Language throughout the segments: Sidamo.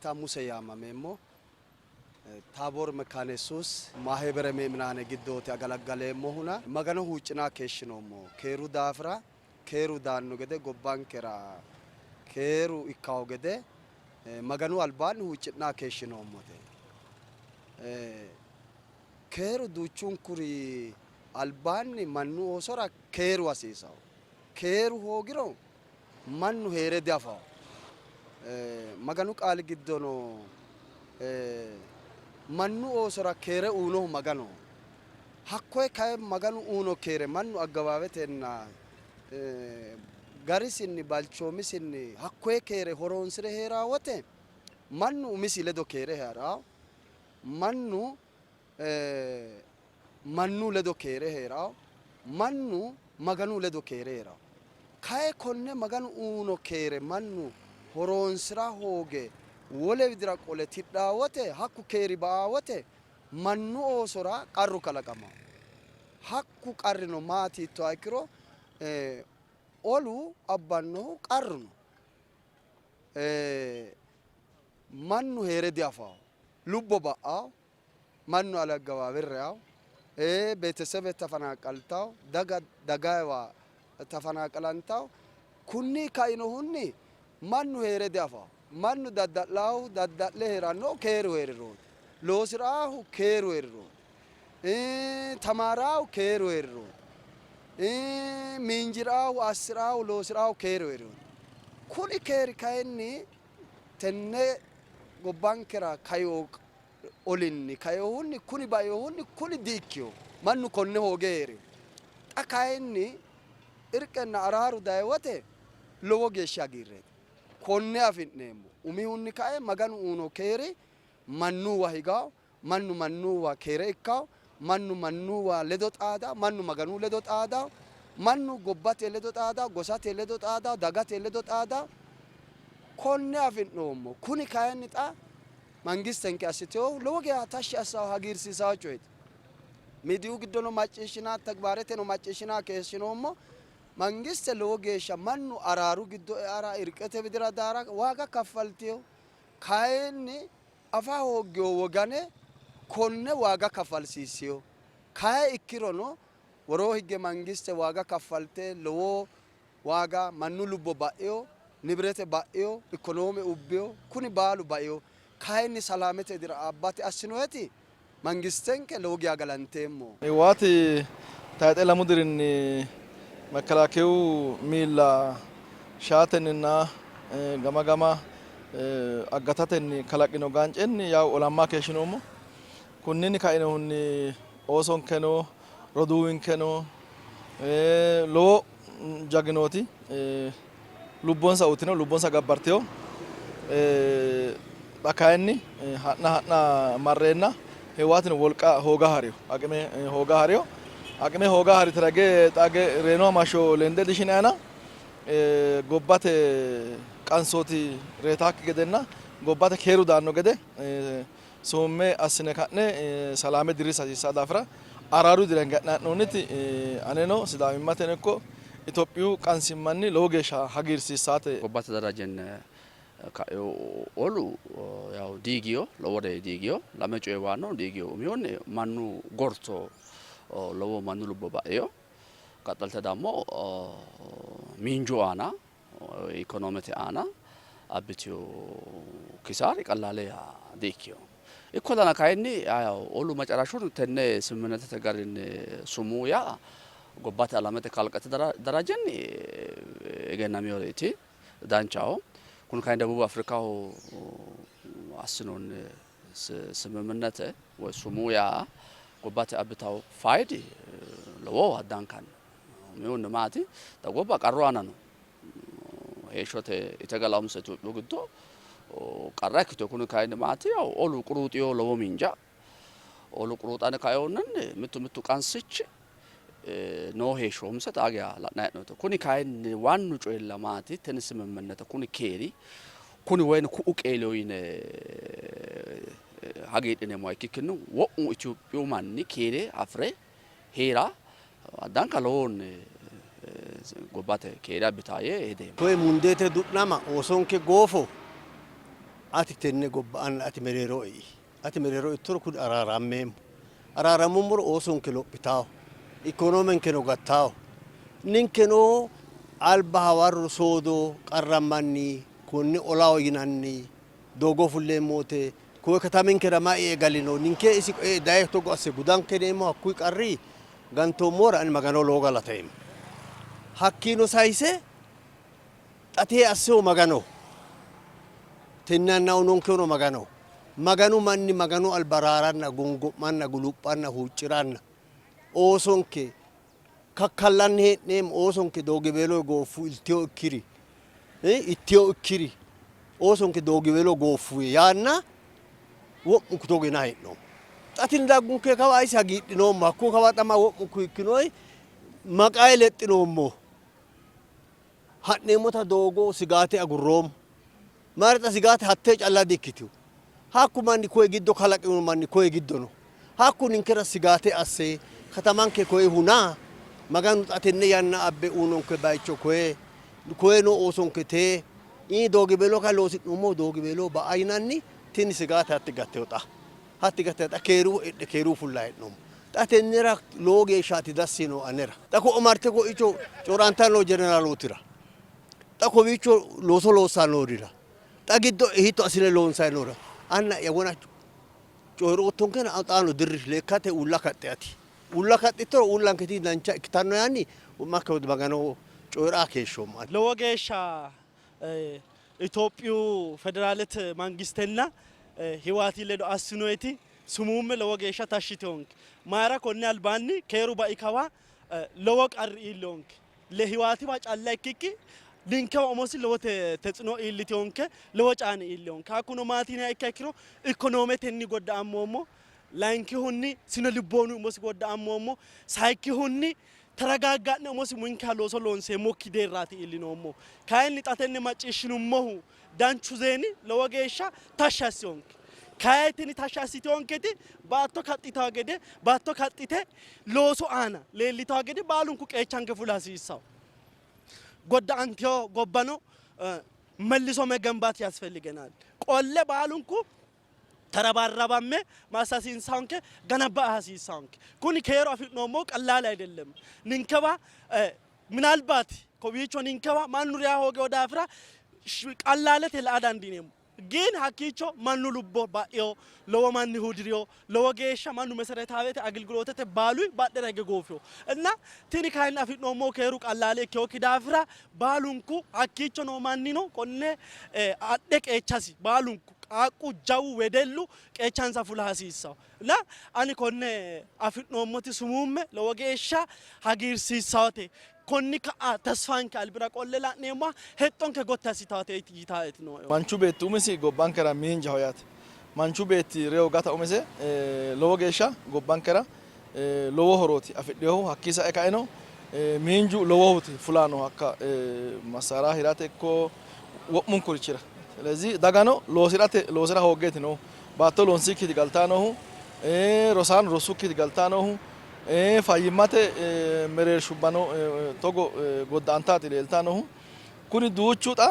Mulugeta Muse yaamameemmo. Taaboor Mekkaane Yesuus Maahebere Meeminaane giddooti agalaggaleemmohuna Magano huuccinaa keeshshinoommo. Keeru daafira, keeru daanno gede gobbankera keeru ikkawo gede Maganu albaanni huucci'naa keeshshinoommote. Keeru duuchunkuri albaanni mannu oosora keeru hasiisawo. Keeru hoogiro mannu hee're diafawo. Maganu qaali giddono mannu oosora keere uyinohu Maganoho. Hakkoye kayi Maganu uyino keere mannu aggawaawetenna garisinni balchoomisinni hakkoye keere horoonsi're hee'ranno wote mannu umisi ledo keere hee'ranno, mannu mannu ledo keere hee'ranno, mannu Maganu ledo keere hee'ranno. Kayi konne Maganu uyino keere mannu horoonsi'ra hooge wole widira qole tidhanno wote, hakku keeri ba''anno wote mannu oosora qarru kalaqamanno. Hakku qarrino maati yiittoha ikkiro, olu abbannohu qarru no. Mannu hee're diafanno, lubbo ba'anno, mannu alagawaawe reyawo, beetesebe tafanaaqaltawo, daga dagayiwa tafanaaqalantawo. Kunni kainohunni mannu hee're diafawo. Mannu dadda'laahu dadda'le hee'rannohu keeru hee'rirooti. Loosi'raahu keeru hee'rirooti. Tamaaraahu keeru hee'rirooti. Miinji'raahu, assi'raahu, loosi'raahu keeru hee'rirooti. Kuni keeri kayinni tenne gobbankera kaino olinni kainohunni kuni bainohunni kuni di''ikkino. Mannu konne hooge hee'rino. Xa kayinni irqenna araaru dayi wote lowo geeshsha hagiirreeti. Konne afi'neemmo. Umihunni kae Maganu uyino keeri mannuwa higawo, mannu mannuwa keere ikkawo, mannu mannuwa ledo xaadawo, mannu Maganu ledo xaadawo, mannu gobbate ledo xaadawo, gosate ledo xaadawo, dagate ledo xaadawo. Konne afi'noommo. Kuni kayinni xa mangistenke assitinohu lowo geya tashshi assawo hagiirsiisawo coyeti. Miidiyu giddono macciishshina, tagibaareteno macciishshina keeshshinoommo. Mangiste lowo geeshsha mannu araaru giddo eara, irqete widira daara waaga kaffaltino. Kayinni afa hooggino wogane konne waaga kaffalsiissino. Kayi ikkirono woroo higge mangiste waaga kaffalte lowo waaga mannu lubbo ba'ino, nibirete ba'ino, ikonoome ubbino, kuni baalu baino. Kayinni salaamete dira abbate assinoyeti mangistenke lowo geya galanteemmo. Hiwaati tayxe lamu dirinni mekkelakeyu miilla shaatenninna gama gama aggatatenni kalaqino gaancenni yawu olamma keeshshinoommo. Kunninni kainohunni oosonkeno roduuwinkeno lowo jaginooti lubbonsa uytino, lubbonsa gabbartino. Xa kayinni ha'na ha'na marreenna Hiwaatino wolqa hooga harino, aqime hooga harino. Aqime hooga harite rage xa reyino hamashsho lende dishinayina gobbate qansooti reyitaakki gedenna gobbate keeru daanno gede Sumimme assine ka'ne salaame dirrisa hasiissanno daafira araaru widira hinge ha'nanni hee'noonniti aneno Sidaamimmateno ikko Itophiyu qansimmanni lowo geeshsha hagiirsiissaate. Gobbate darajenni kaino olu yaw diigino, lowore diigino, lame coye waanno diigino. Umihunni mannu gorto lowo mannu lubbo ba'ino, qaxxalte dammo miinju aana ikonoomete aana abbitino kisaari qallaale yaa di''ikkino. Ikkollana kayinni olu macarashu tenne simimminetete garinni sumuu yaa gobbate alamete kalqete darajenni egennaminoreeti, danchaho. Kuni kayinni Debuubi Afrikaho assinoonni simimminete woy sumuu yaa gobbate abbitanno faydi lowoho addankanni. Umihunni maati xa gobba qarru aana no. Heeshshote ite gala umise Itophiyu giddo qarra ikkito kuni kayinni maati olu quruuxiyo lowo miinja olu quruuxani kainohunni mittu mittu qansichi noo heeshsho umise xaa geya la'nanni hee'noonnite. Kuni kayinni waannu coyilla maati tini simimminnete kuni keeri kuni woyini ku'u qeeliyo yine hagiidhineemmoha ikkikkinni wo'mu Itophiyu manni keere afi're hee'ra addanka lowohunni gobbate keere abbitanno yee hedeemmo. Koye mundeete du'nama, oosonke goofo, Ati tenne gobba anna ati mereero ei. Ati mereero eittoro kuni araarammeemmo. Araarammummoro oosonke lophitawo, ikonomenkeno gattawo. Ninkeno alba hawarro soodo qarrammanni konne olaho yinanni doogo fulleemmo wote koye kataminkera mayi e''e galino, ninke isi e''e daye togo asse gudanke yineemmo hakkuyi qarri gantoommohura ani Magano lowo galateemmo. Hakkiino sayise xa tee assehu Maganoho. Tenne yanna uyinonkehuno Maganoho. Maganu manni Maganu alba raaranna, gongo'manna, guluphanna, huucci'ranna oosonke kakkallanni hee'neemmo. Oosonke doogiweelo gooffu, iltino ikkiri, ittino ikkiri oosonke doogiweelo gooffu yaanna wo'munku togo yinanni hee'noommo. Xa tini daggunke kawa isi hagiidhinoommo. Hakkuyi kawa xa ma wo'munku ikkinoi maqaye lexxinoommo. Ha'neemmota doogo sigaate agurroommo. Mayira xa sigaate hattee calla di''ikkitino. Hakku manni koye giddo kalaqino manni koye giddo no. Hakku ninkera sigaate asse katamanke koye huna, Maganu xa tenne yanna abbe uyinonke bayicho koye, koye noo oosonke tee, ii doogiweelo kayi loosi'nummo doogiweelo ba'a yinanni, tini sigaate hatti gattino xa. Hatti gattino xa keeru e'ne keeru fullayi hee'noommo. Xa tennera lowo geeshshaati dassi yiinohu anera. Xa ko'o marte ko'iicho coorantanni noo jeneraalootira, xa kowiicho looso loossanni noorira, xa giddo hiitto assine loonsanni noorira anna'ya wona coyi'roottonkena xaano dirri lekkate uulla kaxxi ati. Uulla kaxxittoro uullanketi dancha ikkitanno yaanni wo'manka woyte Maganoho coyi'ra keeshshoommo. Lowo geeshsha Itophiyu federaalete mangistenna Hiwaati ledo assinoyiti sumuumme lowo geeshsha tashshi yitinonke. Mayira konni albaanni keeru bai kawa lowo qarri iillinonke. Le Hiwaatiwa calla ikkikki ninkewa umosi lowo tetsino iillitinonke, lowo caani iillinonke. Hakkuno maati yiniha ikkiha ikkiro ikkonoometenni godda'ammoommo. Layinkihunni sine libboonu umosi godda'ammoommo. Sayikkihunni Taragaagga'ne umosi uminkeha looso loonseemmokki deerraati iillinoommohu. Kayinni xa tenne macciishshinummohu danchu zeeni lowo geeshsha tashshi assinonke. Kayi tini tashshi assitinonketi baatto kaxxitanno gede, baatto kaxxite loosu aana leellitanno gede baalunku qeechanke fula hasiissanno. Godda'antino gobbano መልሶ መገንባት ያስፈልገናል። ቆለ baalunku ተረባረባሜ ማሳ hasiissanke ገነባ hasiissanke kuni keeru afi'noommohu ቀላል አይደለም። ninkewa ምናልባት kowiicho ninkewa mannu reya hoogino daafira qallalete la''a dandiineemmo. ግን hakkiicho mannu lubbo ba'ino, lowo manni hudirino, lowo geeshsha mannu meseretaawete agilgilootete baalu badhera hige goofino እና tini kayinni afi'noommohu keeru qallaale ikkinokki daafira baalunku hakkiicho noo mannino konne adhe qeechasi baalunku qaaqqu jawu wedellu qeechansa fula hasiissanno እና ani konne afi'noommoti sumuumme lowo geeshsha hagiirsiissawote. Konni ka'a tasfanke albira qolle la'neemmoha hexxonke gotti assitawote yitaeti nooe. Manchu beetti umisi gobbankera miinjaho yaate. Manchu beetti reyo gata umise lowo geeshsha gobbankera lowo horooti afidhinohu. Hakkii sae kaeno miinju lowohuti fulano hakka massaara hirate ikko wo'munkurichira. Silezi dagano loosi'rate loosi'ra hooggeeti noohu. Baatto loonsikkiiti galtanni noohu, rosaano rossukkiiti galtanni noohu, fayyimmate mereershubbano togo godda'antaati leeltanni noohu. Kuni duuchu xa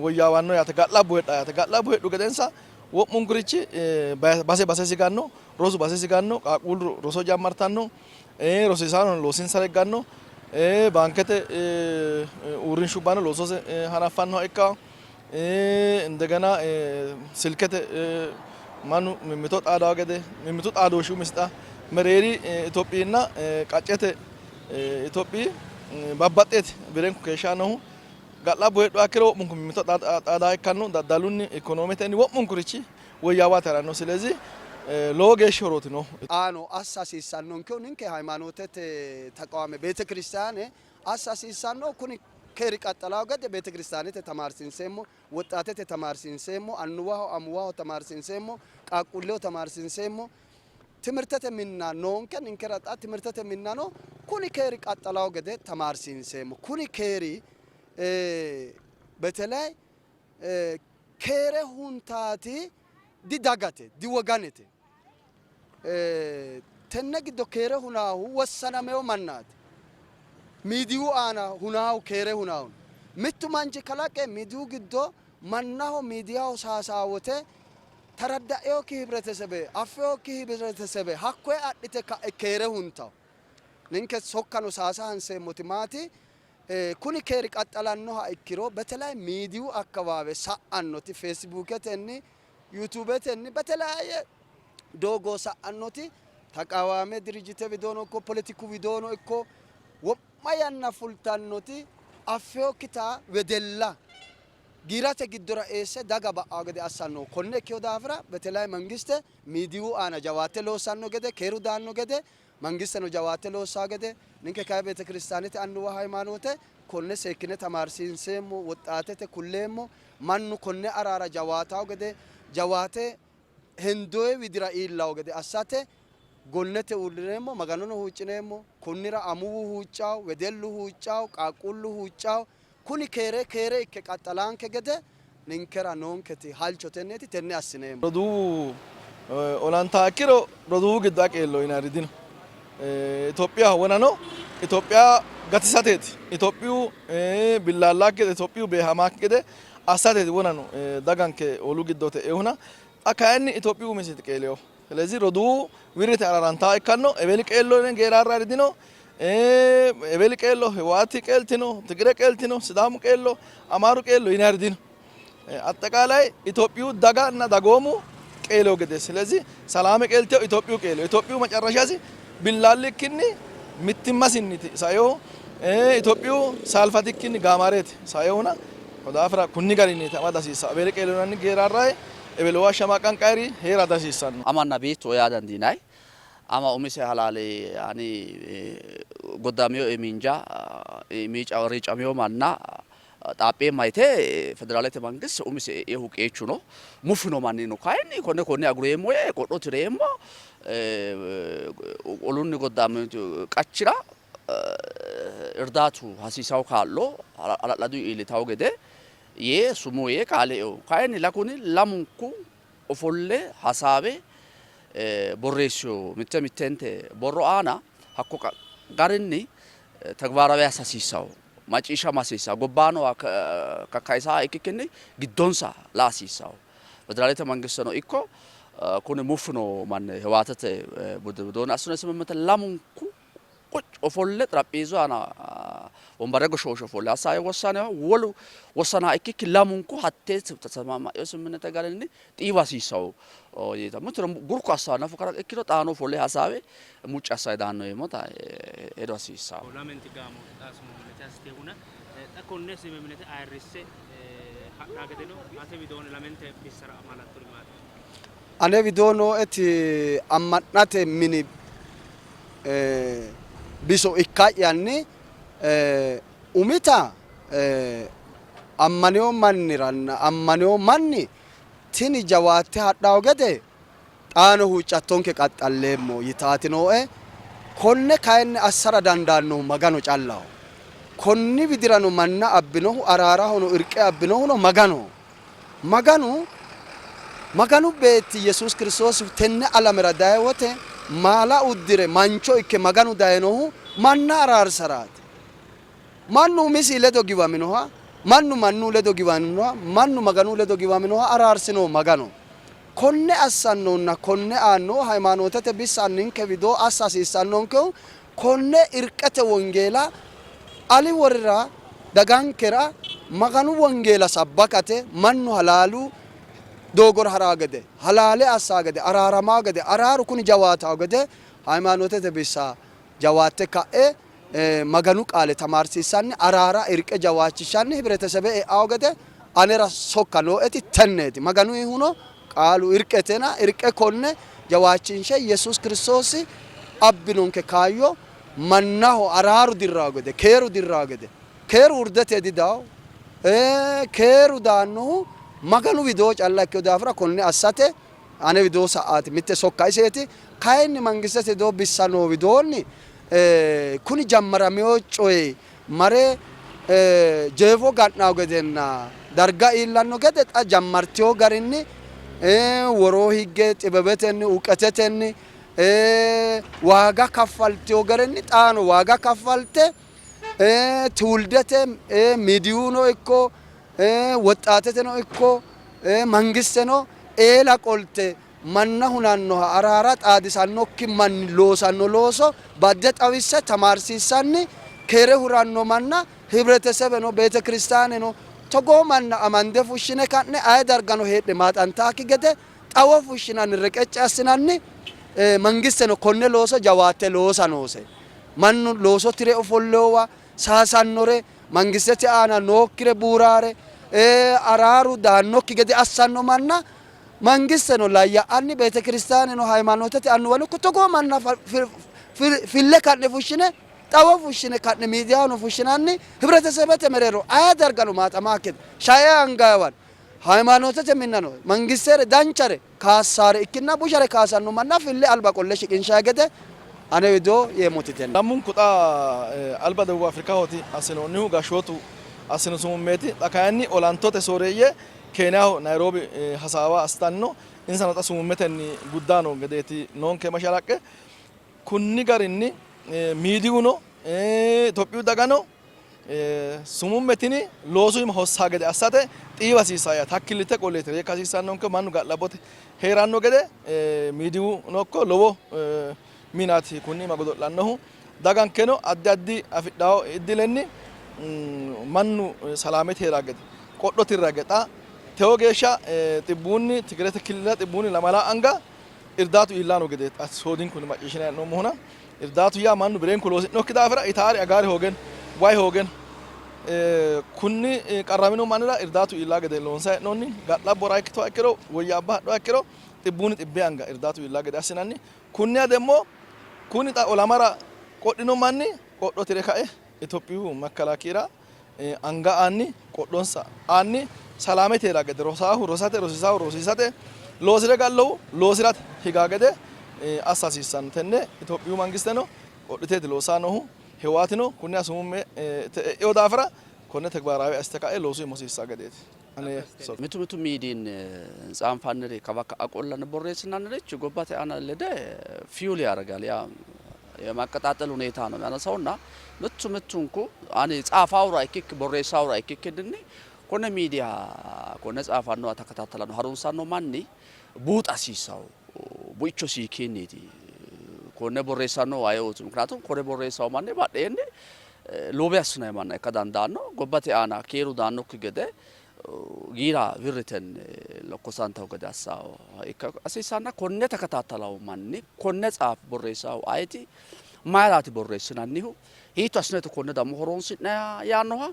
woyyaawanno yaate, ga'labbo heedhanno yaate. Ga'labbo heedhu gedensa wo'munkurichi base basesi higanno, rosu basesi higanno, qaaqquullu roso jammartanno, rosiisaanono loosinsara higganno, baankete uurrinshubbano loosose hanaffannoha ikkanno. Indegena silkete mannu mimmito xaadawo gede mimmitu xaadooshshi umisi xa mereeri Itophiyinna qaccete Itophiyi babbaxxeeti birenku keeshshannohu ga'labbo heedhuha ikkiro wo'munku mimmito xaadaha ikkanno daddalunni ikonoometenni wo'munkurichi woyyaawate haranno silezi lowo geeshshi horooti noohu. Xaano assa hasiissannonkehu ninke haymaanootete taqawaame beetekiristaane assa hasiissanno. Kuni keeri qaxxalawo gede beetekiristaanete tamaarsiinseemmo, woxxaatete tamaarsiinseemmo, annuwaho amuwaho tamaarsiinseemmo, qaaqquulleho tamaarsiinseemmo. Timirtete minna noonke, ninkera xa timirtete minnano kuni keeri qaxxalawo gede tamaarsiinseemmo. Kuni keeri betelay keere huntaati didagate, diwoganete. Tenne giddo keere hunaahu wossanamewo mannaati. Miidiyu aana hunaahu keere hunaahu no. Mittu manchi kalaqe miidiyu giddo Mannaho miidiyaho saasaa wote taradda'inokki hibretesebe, affeokki hibretesebe hakkoye adhite ka'e keere huntawo. Ninke sokkano saasa hanseemmoti maati? Kuni keeri qaxxalannoha ikkiro betelay miidiyu akkawaawe sa'annoti feesibuuketenni, yuutuubetenni betelayye doogo sa'annoti taqawaame dirijite widoono ikko poletiku widoono ikko wo'ma yanna fultannoti affeokkita wedella giirate giddora eesse daga ba'awo gede assanno. Konne ikkino daafira betelay mangiste miidiyu aana jawaatte loossanno gede, keeru daanno gede, mangisteno jawaatte loossaa gede, ninke kayi beetekiristaanete annuwa hayimaanoote konne seekkine tamaarsiinseemmo, woxxaatete kulleemmo, mannu konne araara jawaatawo gede, jawaate hendoye widira iillawo gede assate gonnete uurrineemmo, Maganono huuccineemmo. Konnira amuwu huuccawo, wedellu huuccawo, qaaqquullu huuccawo, kuni keere keere ikke qaxxalaanke gede ninkera noonketi halcho tenneeti, tenne assineemmo. Roduuwu olantaa ikkiro roduuwu giddo aqeello yinanniri dino. Itophiyaho wonano Itophiya gatisateeti. Itophiyu billaallakki gede, Itophiyu beehamakki gede assateeti wonano daganke olu giddo te'ehuna. Xa kayinni Itophiyu umisiti qeeleho. ስለዚህ roduuwu wirrite ararantaa ikkanno. Ebeli qeello yine geeraarrari dino. Ebeli qeello, Hiwaati qeeltino, Tigire qeeltino, Sidaamu qeello, Amaaru qeello yinanniri dino. አጠቃላይ ኢትዮጵዩ daganna dagoomu qeeleho gede ስለዚህ ሰላሜ qeelteho Itophiyu qeeleho Itophiyu መጨረሻሲ billaallikkinni mittimmasinniiti saehu Itophiyu saalfatikkinni gaamareeti saehuna ko daafira kunni garinniiti amada hasiissanno. Ebele qeello yinanni geeraarrayi ebelewa shamaqqanqayiri heera dihasiissanno. Amanna beetto yaa dandiinanni. Ama umise halaale ani goddamiyo miinja riicamiyo manna xaapheemma yite federaalete mangiste umise e'ehu qeechu no. Mufino manni no kayinni konne konne agureemmo yee qodho tireemmo olunni goddamino qachira irdaatu hasiisawo kaa'lo hala'ladu iillitawo gede yee sumuu yee qaale eo. Kayinni kuni lamunku ofolle hasaawe borreessiyo mitte mittente borro aana hakko garinni ተግባራዊ assa hasiissawo macciishshama hasiissawo gobbaano kakkayisa ikkikkinni giddonsa la hasiissawo federaalete mangisteno ikko kuni muffino manni Hiwaatete widoonni assino ስምምነት lamunku ቁጭ ofolle xarapheezu aana wombare goshooshe ofolle hasaawe wossanewa wolu wossana ikkikki lamunku hattee ተስማማዮ ስምምነት garinni xiiwa hasiissawo yita mitto gurku assawo nafu kara ikkiro xaano ofolle hasaawe mucci assawe daanno yeemmota hedo hasiissawo. Lamenti gaamo xa sumimminete assitehuna xa konne sumimminete ayirrisse hadhaa gedeno ate widoonni lamente bissara amalattori maati? Ane widoo nooeti amma'nate mini biso ikka'yanni umita ammaneyo manniranna ammaneyo manni tini jawaatte hadhawo gede xaano huuccattonke qaxxalleemmo yitaati nooe. Konne kayinni assara dandaannohu Magano callaho. Konni widirano manna abbinohu araarahono irqe abbinohuno Maganoho. Maganu Maganu beetti Yesuus Kiristoosi tenne alamera daye wote maala uddire mancho ikke Maganu dayinohu manna araarsaraati. Mannu umisi ledo giwaminoha, mannu mannu ledo giwaminoha, mannu Maganu ledo giwaminoha araarsinohu Maganoho. Konne assannohunna konne aannohu hayimaanootete bissa ninke widoo assa hasiissannonkehu konne irqete wongeela ali worira dagankera Maganu wongeela sabbakate mannu halaalu doogora haraa gede, halaale assaa gede, araaramaa gede, araaru kuni jawaatawo gede hayimaanootete bissa jawaatte ka'e Maganu qaale tamaarsiissanni araara irqe jawaachishshanni hibretesebe e'awo gede anera sokka nooeti tenneeti. Maganuyihuno qaalu irqetena irqe konne jawaachinshe Yesuus Kiristoosi abbinonke kaayyo mannaho araaru dirrawo gede, keeru dirrawo gede, keeru urdete didawo, keeru daannohu Maganu widoo calla ikkino daafira konne assate ane widoo sa'aati mitte sokka iseeti. Kayinni mangistete widoo bissa noo widoonni kuni jammaramino coyi mare jeefo ga'nawo gedenna darga iillanno gede xa jammartino garinni woroo higge xibebetenni uqetetenni waaga kaffaltino garinni xaano waaga kaffalte ትውልደተ miidiyuno ikko Woxxaateteno ikko mangisteno eela qolte manna hunannoha araara xaadisannokki manni loosanno looso badde xawisse tamaarsiissanni keere huranno manna hibretesebeno beetekiristaaneno togoo manna amande fushshine ka'ne aye dargano heedhe maaxantaakki gede xawo fushshinanni reqecci assinanni mangisteno konne looso jawaatte loosa noose. Mannu looso tire ofolleyowa saasannore, mangistete aana nookkire buuraare, araaru daannokki gede assanno manna mangisteno layya'anni beetekiristaaneno haymaanootete annuwano ikko togoo manna fille ka'ne fushshine xawo fushshine ka'ne miidiyahono fushshinanni hibretesebete mereero aye dargano maaxamaakki gede shae angayawan haymaanootete minnano mangistere danchare kaassaare ikkinna bushare kaasanno manna fille alba qolle shiqinshayi gede ane widoo yeemmoti tenne. Lamunku xa alba Debuub Afrikahooti assinoonnihu gashshootu assino sumummeeti. Xa kayinni olantote sooreeyye Keeniyaho Nayroobi hasaawa assitanni no. Insano xa sumummetenni guddanni noo gedeeti noonke mashalaqqe. Kunni garinni miidiyuno Itophiyu dagano Sumumme tini loosu iima hossaa gede assate xiiwa hasiissanno yaate. Hakkillite qolleeti reekka hasiissannonke mannu ga'labbote hee'ranno gede miidiyuno ikko lowo minaati kunni iima godo'lannohu. Dagankeno addi addi afidhanno iddilenni mannu salaamete hee'ranno gede qodho tirranni gede xa tewo geeshsha xibbuunni Tigirete killilera xibbuunni lamala anga irdaatu iillanni noo gedeeti xa soodinkunni macciishshinanni hee'noommohuna. Irdaatu yaa mannu bireenku loosi'nokki daafira itaari agaari hoogeno, wayi hoogeno. Kunni qarramino mannira irdaatu iillaa gede loonsanni hee'noonni. Ga'labbo ikkituha ikkiro, woyyaabba hadhuha ikkiro xibbuunni xibbee anga irdaatu iillaa gede assinanni. Kunniha demmo kuni xa olamara qodhino manni qodho tire kae Itophiyu makkalaakiyira anga aanni qodhonsa aanni salaamete hee'ra gede rosaahu rosate, rosiisaahu rosiisate, loosi're gallohu loosi'rate higaa gede assa hasiissanno. Tenne Itophiyu mangisteno qodhiteeti loossanni noohu. Hiwaatino kunniha sumumme e'ino daafira konne tegibaaraawe assite ka'e loosu iima hosiissanno gedeeti. Ane sokka. Mitu mitu miidiyin tsaanfanniri kawa ka'a qollanni borreessinannirichi gobbate aana lede fuel ያደርጋል ያ የማቀጣጠል ሁኔታ ነው የሚያነሳውና mittu mittunku ani tsaafawura ikkikki borreessawura ikkikkinni konne miidiya konne tsaafannoha takatattalanno harunsanno manni buuxa hasiissawo buicho siikiinniiti konne borreessanno ayeooti ምክንያቱም konne borreessawo manni badheenni loobe assinanni manna ikka dandaanno gobbate aana keeru daannokki gede giira wirritenni lokkosantawo gede assawo ikka hasiissanna konne takatattalawo manni konne tsaaf borreessawo ayeti mayiraati borreessinannihu hiitto assineeti konne dammo horonsi'nanni yaannoha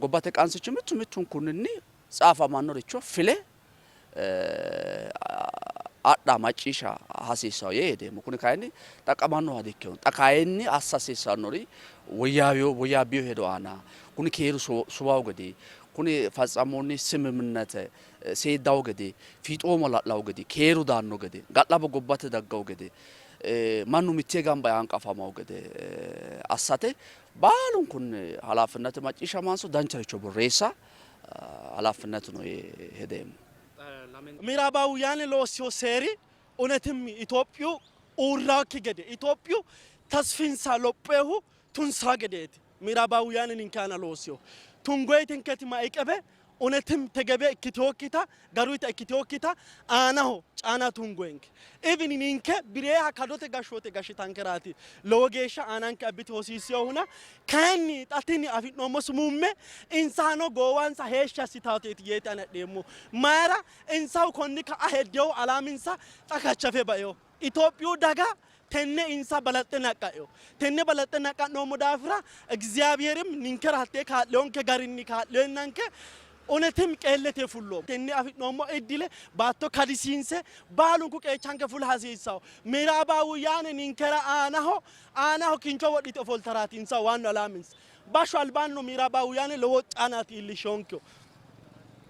gobbate qansichi mittu mittunkunninni tsaafamannoricho file adha macciishsha hasiissanno yee hedeemmo. Kuni kayinni xaqqamannoha dikkino. Xa kayinni assa hasiissannori woyyaabbino hedo aana kuni keeru suwawo gede, kuni fatsamoonni simiminete seeddawo gede, fiixooma la'lawo gede, keeru daanno gede, ga'labbo gobbate daggawo gede, mannu mittee gamba yee hanqafamawo gede assate baalunkunni halaafinnete macciishshamanso dancharicho borreessa halaafinnete no yee hedeemmo. ምዕራባውያን loossino seeri እውነትም ኢትዮጵዩ uurraakki gede Itophiyu tasfinsa lophehu tunsa gedeeti ምዕራባውያን ninke aana loossino tungoyitinketi maiqebe እውነትም ተገቢ ikkiteyokkita garuyita ikkiteyokkita aanaho caana tungoyenke even ninke bireeha kadote gashshoote gashshitankeraati lowo geeshsha aananke abbite hosiissinohuna kayinni xa tini afi'noommo sumumme insano goowansa heeshshi assitaateeti yeeti ani adheemmo mayira insahu konni ka'a heddeyo alaaminsa xa kachafe baeo Itophiyu daga tenne insa balaxxe naqqa'eo tenne balaxxe naqqa'noommo daafira እግዚአብሔርም ninkera hattee kaa'leyonke garinni kaa'leennanke እውነትም qeellete fulloommo tenne afi'noommo iddile baatto kadisiinse baalunku qeechanke fula hasiissawo ምዕራባውያን ninkera aanaho aanaho kincho wodhite ofoltaraati insa waannu alaaminsa bashsho albaanni ምዕራባውያን lowo caanaati iillishshonkehu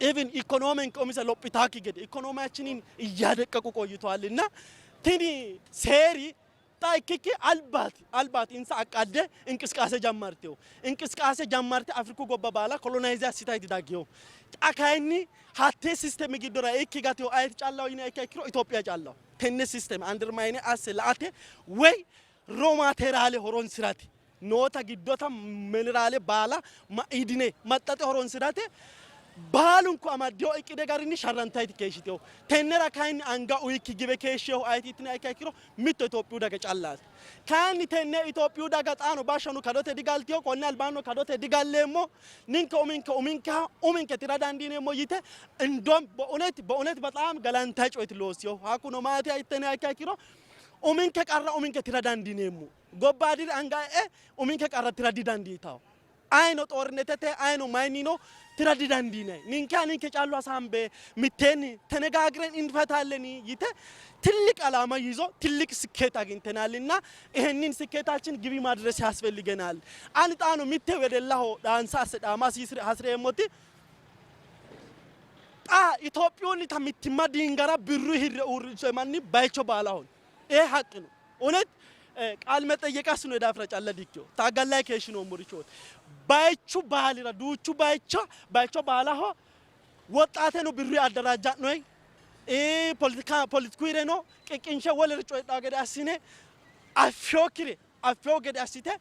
even ኢኮኖሚንke umise lophitaakki gede ኢኮኖሚያችንን እያደቀቁ ቆይተዋልና tini seeri xa ikkikki albaati albaati insa aqqadde እንቅስቃሴ ጀመርቴው እንቅስቃሴ ጀመርቴ Afriku gobba baala colonize assitayti daggino xa kayinni hattee system giddora eikki gatino ayeti callaho yiniha ikkiha ikkiro Itophiya callaho tenne system undermine asse la''ate woy raw material horonsirate noota giddota minerale baala ma'idine maxxaxe horonsirate Baalunku amaddino iqqide garinni sharrantayti keeshshitino. Tennera kayinni anga uyikki giwe keeshshinohu ayeti yitiniha ikkiha ikkiro mitto Itophiyu daga callaati. Kayinni tenne Itophiyu daga xaano bashshano kadote digaltino, konni albaannino kadote digalleemmo, ninke uminke uminkeha uminke tira dandiineemmo yite indom በእውነት በእውነት በጣም galantayi coyeti loossinohu. Hakkuno maati yitiniha ikkiha ikkiro uminke qarra uminke tira dandiineemmo. Gobbaadiri anga e'e uminke qarra tira didandiitanno. Ayino ጦርነትete ayino mayinnino tira didandiinanni. Ninke ninke callu hasaambe mitteenni ተነጋግረን እንፈታለን yite ትልቅ ዓላማ ይዞ ትልቅ ስኬት አግኝተናልና ይሄንን ስኬታችን ግቢ ማድረስ ያስፈልገናል። Ani xaano mitte wedellaho dhaansa asse dhaama hasireemmoti xa Itophiyunnita mittimma diingara birru hirre uurrinsoonni manni bayicho baalaho ይሄ ሀቅ ነው። እውነት ቃል መጠየቅ አስኖ daafira calla dikkino taaggallayi keeshshinommorichooti bayichu baalira duuchu bayicho bayicho baalaho ወጣቴ ነው birru አደራጃኖይ ፖለቲካ ፖለቲኩይሬ ነው qiqqinshe wolere coyidhaa gede assine affiyookkire affiyoo gede assite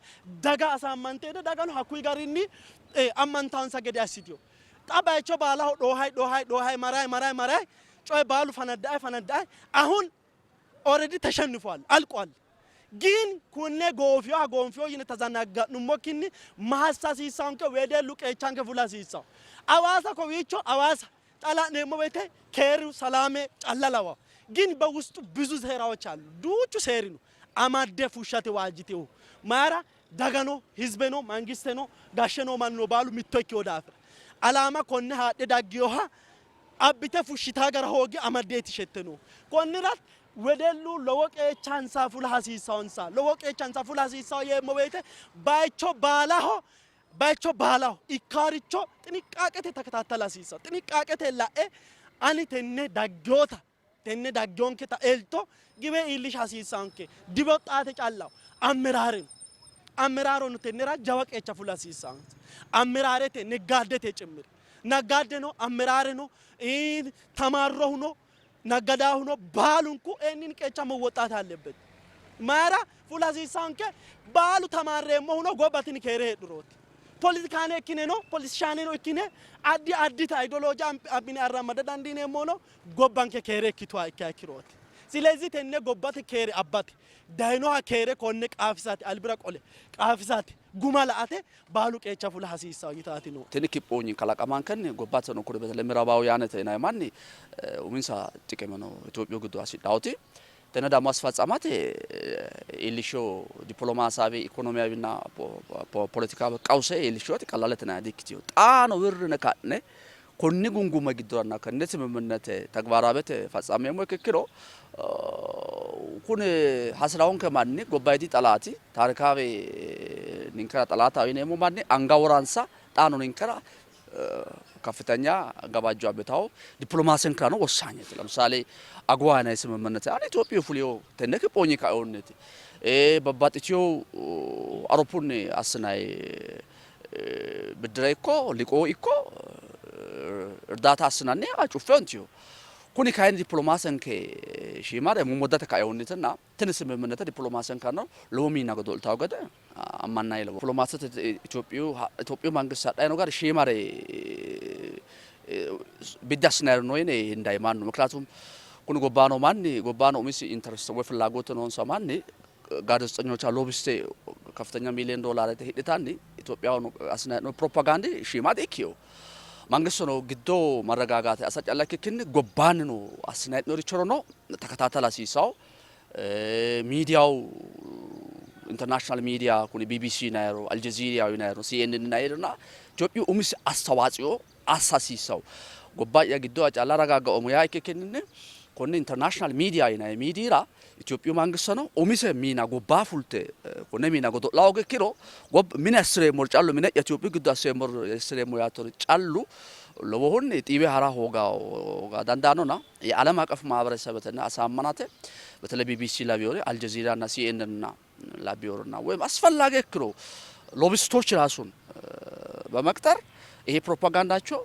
daga asaammanteede dagano hakkuyi garinni ammantaansa gede assitiyo xa bayicho baalaho dhoohay dhoohay dhoohay maray maray maray coye baalu ፈነዳይ ፈነዳይ አሁን already ተሸንፏል፣ አልቋል። ግን konne goofiyo goonfiyo yine ተዘናጋኑሞኪኒ mahassa hasiissanke wedellu qeechanke fula hasiissawo. Hawaasa kowiicho Hawaasa xa la'neemmo woyte keeru ሰላሜ calla lawawo ግን በውስጡ ብዙ ሴራዎች አሉ። duuchu seeri ነው amadde fushshate waajjitehu mayra dagano hizbeno mangisteno gashshe noo mannino baalu mitto ikkewo daafira alaama konne haadhe daggiyoha abbite fushshita gara hoogi amaddeeti shette noohu. Konnira wedellu lowo qeechansa fula hasiissawonsa lowo qeechansa fula hasiissawo yeemmo woyte bayicho baalaho bayicho baalaho ikkaaricho ጥንቃቄte ተከታተል hasiissawo ጥንቃቄte la'e ani tenne daggiyoota tenne daggiyonketa elto giwe iillisha hasiissanke diwoxxaate callaho ammeraare no ammerarono tennera jawa qeecha fula hasiissansa ammeraarete neggaaddete ጭምር ነጋዴ ነው አመራር ነው ተማሮሁ ነው ነገዳሁ ነው baalunku ይህንን qeecha መወጣት አለበት። mayra fula hasiissanke baalu tamaarreemmohu no gobba tini keere heedhurooti. ፖለቲካኔ ikkine no ፖለቲሻኔ no ikkine addi addita ideology abbine arrammada dandiineemmo no gobbanke keere ikkituha ikkiha ikkirooti. ስለዚህ tenne gobbate keere abbate dayinoha keere konne qaafisate albira qole qaafisate guma la'ate baalu qeecha fula hasiissawo yitaati ነው። Tini kiphoonyi kalaqamankenni gobbate no kuri በተለይ ምዕራባውያንete yinanni manni uminsa ጥቅም ነው ኢትዮጵያ giddo hasidhawoti tenne ደግሞ አስፈጻማት iillishsho ዲፕሎማሲያዊ ኢኮኖሚያዊና ፖለቲካዊ ቀውሰ iillishshoti ቀላለte dikkitino xaano wirrine ka'ne konni gunguma giddoranna konne ስምምነት ተግባራዊነት ፈጻሜሞ ikkiro kuni hasirawonke manni gobbayidi xalaati taarikaawe ninkera xalaataho yineemmo manni anga woransa xaano ninkera ከፍተኛ ገባጆ አብታው ዲፕሎማሲን ነው ወሳኝት ለምሳሌ አጎዋ ናይ ስምምነት አን ኢትዮጵያ ፍሊዮ ተነክ ፖኝ ካኦነት babbaxxiteyo አውሮፑን አስናይ ብድረ ikko liqoo ikko እርዳታ አስናኔ አጩፌንቲዮ kuni kayinni dippilomaasenke shiimare mommodate kaehunnitinna tini ስምምነት ዲፕሎማሲን ነው lowo miina godo'litawo gede ammanayi lowo ዲፕሎማሲete ኢትዮጵዩ ኢትዮጵዩ መንግስት hadhayi no gari shiimare biddi assinayiri no yine hendayi mannu ምክንያቱም kuni gobba noo manni gobba noo umisi interest ወይ ፍላጎት noonsa manni ጋዜጠኞች lobbyist ከፍተኛ ሚሊዮን ዶላር hidhitanni ኢትዮጵያው አስናይ ፕሮፓጋንዲ shiima dikkino መንግስት ነው giddo መረጋጋት assa calla ikkikkinni gobbaanni no assinanni hee'noonnirichono ተከታተል hasiisawo ሚዲያው international ሚዲያ kuni ቢቢሲ ናይሮ አልጀዚራ ናይሮ ሲኤንኤን ናይሮና ኢትዮጵያ umisi አስተዋጽኦ assa hasiissawo gobba'ya giddo calla ragaga'oommo yaa ikkikkinni konne international ሚዲያ yinanni miidiyira Itophiyu mangisteno umise miina gobba fulte konne miina godo'la hoogi ikkiro mine assireemmori callu mine'ya Itophiyu giddo assireemmo yaattori callu lowohunni xiiwe hara hooga dandaannona የዓለም አቀፍ ማህበረሰብትና አሳመናተ በተለይ ቢቢሲ ላቢዮሪ አልጀዚራና ሲኤንኤንና ላቢዮርና ወይም አስፈላጊ ክሮ lobbyist ኦች ራሱን በመቅጠር ይሄ ፕሮፓጋንዳቸው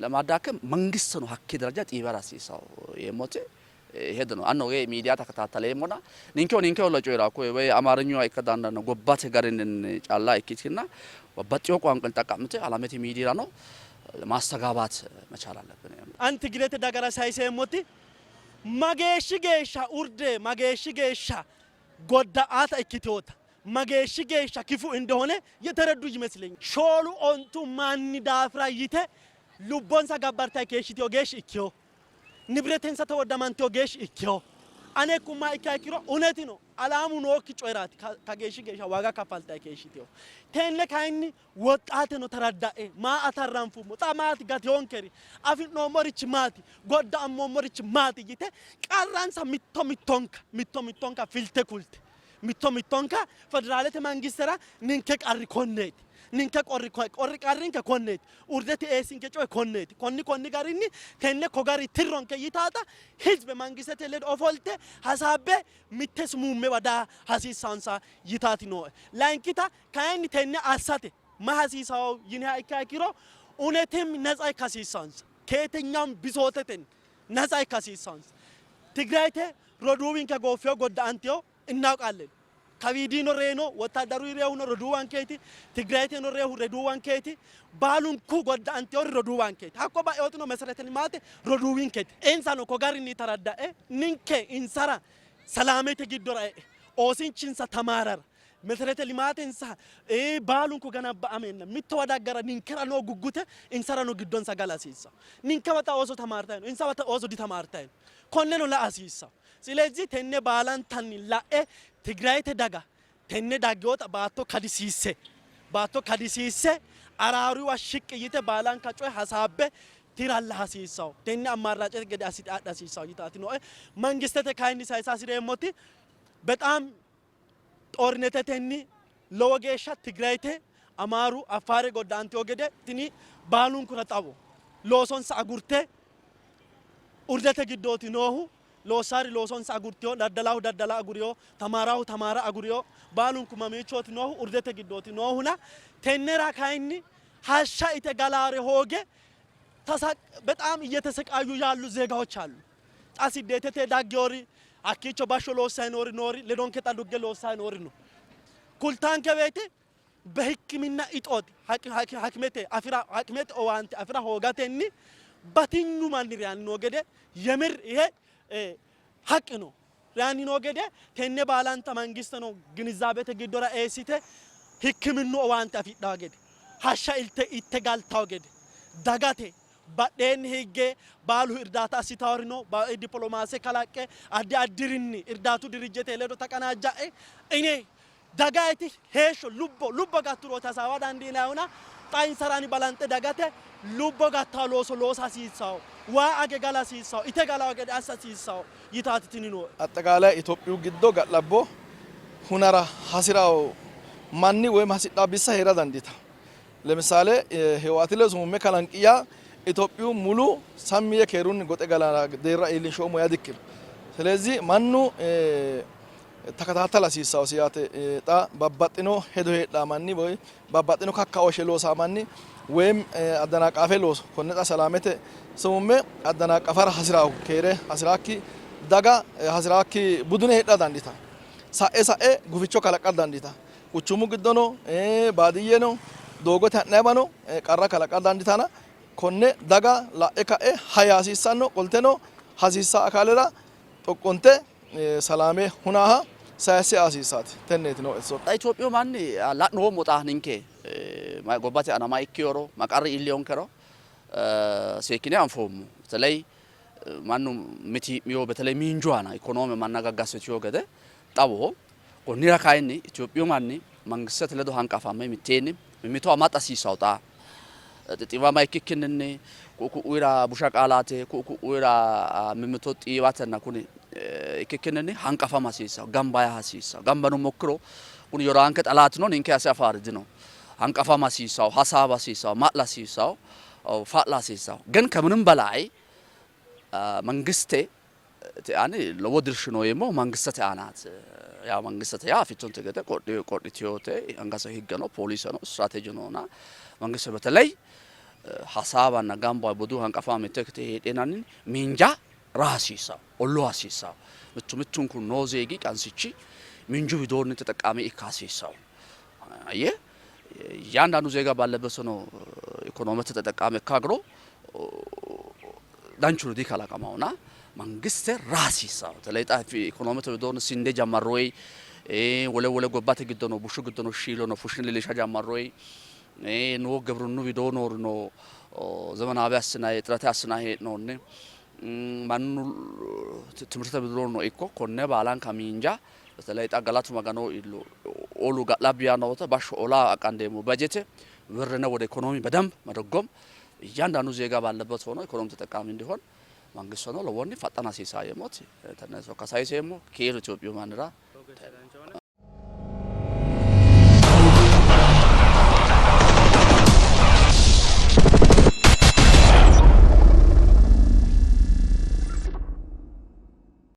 ለማዳከም መንግስት ነው ሀኬ ደረጃ ጢበራ ሲሳው የሞቴ ሄድ ነው አኖ ወይ ሚዲያ ተከታተለ የሞና ኒንኬው ኒንኬው ለጮይራ ኮ ወይ አማርኛው አይከዳንዳ ነው ጎባቴ ጋርንን ጫላ ikkitkinna babbaxxiyo ቋንቋን ጠቃምቴ አላመቴ ሚዲያ ነው። ማስተጋባት መቻል አለብን። Ani Tigirete dagara sayiseemmoti mageeshshi geeshsha urde mageeshshi geeshsha ጎዳአታ ikkiteota mageeshshi geeshsha ክፉ እንደሆነ የተረዱ ይመስለኛል። ሾሉ ኦንቱ ማኒ daafira yite lubbonsa gabbartay keeshshitiyo geeshshi ikkiyo ንብረቴንሳ ተወደማንቲዮ geeshshi ikkiyo ane kumma ikkiha ikkiro እውነት ነው አላሙ nookki coyiraati kageeshshi geeshsha ዋጋ kaffaltay keeshshitiyo tenne kayinni woxxaateno ተረዳኤ maa atarranfummo xa maati gateyonkeri afi'noommorichi maati godda'ammoommorichi maati yite qarransa mitto mittonka mitto mittonka filte kulte mitto mittonka federaalete mangistera ninke qarri konneeti ninke qorri qorri qarrinke konneeti urdete eessinke coye konneeti konni konni garinni tenne ko gari tirronke yitaata hizbe mangistete ledo ofolte hasaabbe mitte sumuummewa daa hasiissansa yitaati nooe layinkita kayinni tenne assate ma hasiisawo yiniha ikkiha ikkiro እውነትም ነጻ ikka hasiissansa ከየትኛውም ብሶተትን ነጻ ikka hasiissansa ትግራይቴ roduuwinke gooffiyo godda'antiyo እናውቃለን። ከዊዲኖ ሬኖ ወታደሩ ሬሁኖ roduuwankeeti ትግራይቴኖ ሬሁ roduuwankeeti baalunku godda'anteori roduuwankeeti hakko ba'eotino መሰረተ ልማት roduuwinkeeti insano ko garinni ተረዳኤ ninke insara ሰላሜte giddora e'e oosinchinsa tamaarara መሰረተ ልማቴንሳ baalunku ganabba'amenna mittowa daggara ninkera noo guggute insara no giddonsa gala hasiissawo ninkewa xa ooso tamaartayi no insawa xa ooso ditamaartayi no konneno la'a hasiissawo ስለዚህ tenne baalantanni la'e Tigrayete daga tenne daggeota baatto kadisiisse baatto kadisiisse araaruwa shiqqi yite baalanka coye hasaabbe tiralla hasiissawo tenne አማራጭ gede assite adha hasiissawo yitaati nooe mangistete kayinni sayisa hasireemmoti በጣም ጦርነtetenni lowo geeshsha Tigrayete Amaaru Affaare godda'anteyo gede tini baalunkura xawo loosonsa agurte urdete giddooti noohu loossaari loosonsa agurtiyo daddalaahu daddala aguriyo tamaaraahu tamaara aguriyo baalunku mamiichooti noohu urdete giddooti noohuna tennera kayinni hashsha ite galaare hooge በጣም እየተሰቃዩ ያሉ ዜጋዎች አሉ። xa sideetete daggeyori hakkiicho bashsho loossay noori noori ledonke xa dugge loossay noori no kultanke woyte በሕክምና እጦት ሐኪመቴ አፍራ ሐኪመቴ owaante afira hoogatenni batinyu manni reyanni noo gede የምር ይሄ ሀቅ ነው። reyanni noo gede tenne baalanta mangiste no ግንዛቤte giddora eessite ሕክምኑ owaante afidhawo gede hashsha ilte itte galtawo gede dagate badheenni higge baalu እርዳታ assitawori no ዲፕሎማሴ kalaqqe addi addirinni እርዳቱ ድርጅቴ ledo ተቀናጃኤ እኔ dagayti heeshsho lubbo lubbo gatturooti hasaawa dandiinayihuna xa insarani balanxe dagate lubbo gattawo looso loosa hasiissawo waa age gala hasiissawo ite galawo gede assa hasiissawo yitaati tini nooe። አጠቃላይ ኢትዮጵዩ giddo ga'labbo hunara hasirawo manni ወይም hasidhaa bissa heera dandiita ለምሳሌ ህወሓት ledo sumumme kalanqiya ኢትዮጵዩ ሙሉ sammi yee keerunni goxe gala deerra iillinshoommo yaa dikkino። ስለዚህ mannu ተከታተል hasiissawosi yaate xa babbaxxino hedo heedhaa manni woy babbaxxino kakkaooshshe loosaa manni ወይም አደናቃፌ looso konne xa salaamete sumumme addanaaqafara hasiraahu keere hasiraakki daga hasiraakki budune heedha dandiita sa'e sa'e guficho kalaqa dandiita quchumu giddono baadiyyeno doogote ha'nayewano qarra kalaqa dandiitana konne daga la'e ka'e haya hasiissanno qolteno hasiissa akaalera xoqqonte salaame hunaaha sayisse hasiissaati tenneeti nooe xa Itophiyu manni la'noommo xa ninke gobbate aana ma ikkeyoro ma qarri iilleyonkero seekkine anfoommo በተለይ mannu mitii'miyo በተለይ miinju aana ikonoome manna gaggassitiyo gede xawoho konnira kayinni Itophiyu manni mangistete ledo hanqafame mitteenni mimmito amaxxa hasiissawo xa xixiwama ikkikkinni ku'u ku'uyira busha qaalaate ku'u ku'uyira mimmito xiiwatenna kuni ikkikkinni hanqafama hasiissawo gamba yaa hasiissawo gamba yinummoro kuni yoraanke xalaati no ninke ase afaari dino hanqafama hasiissawo hasaawa hasiissawo ma'la hasiissawo fa'la hasiissawo ግን ከምንም በላይ መንግስቴ ani lowo dirshi no yeemmohu mangistete aanaati ያው mangistete yaa afittonte gede qodhiteyote angase higge no poolise no strategy noona mangiste በተለይ hasaawanna gamba budu hanqafama mitte ikkite heedhenanni miinja raha hasiissawo olluu hasiissawo mittu mittunku noo zeegi qansichi miinju widoonni ተጠቃሚ ikka hasiissawo አየህ እያንዳንዱ ዜጋ ባለበት ነው ኢኮኖሚተ ተጠቃሚ ካግሮ danchu dikalaqamawona mangiste raasiisa በተለይ ጣ ኢኮኖሚተ widoon sinde ጀመሮይ wole wole gobbate giddo no bushshu giddo no shiilo no fushshine leellisha ጀመሮይ no ግብርኑ widoo noorino ዘመናዊ assinay ጥረት assinay hee'noonni mannu ትምህርተ widoon no ikko konne baalanka miinja በተለይ xa galatu magano illo olu ga'labbi yaanno wote bashsho ola aqandeemmo በጀት ብርነ ወደ ኢኮኖሚ በደንብ መደጎም እያንዳንዱ ዜጋ ባለበት ሆኖ ኢኮኖሚ ተጠቃሚ እንዲሆን መንግስት ሆኖ ለወኒ ፈጠና ሲሳየሞት ተነሶ ከሳይሴሞ ኬሩ ኢትዮጵያ ማንራ።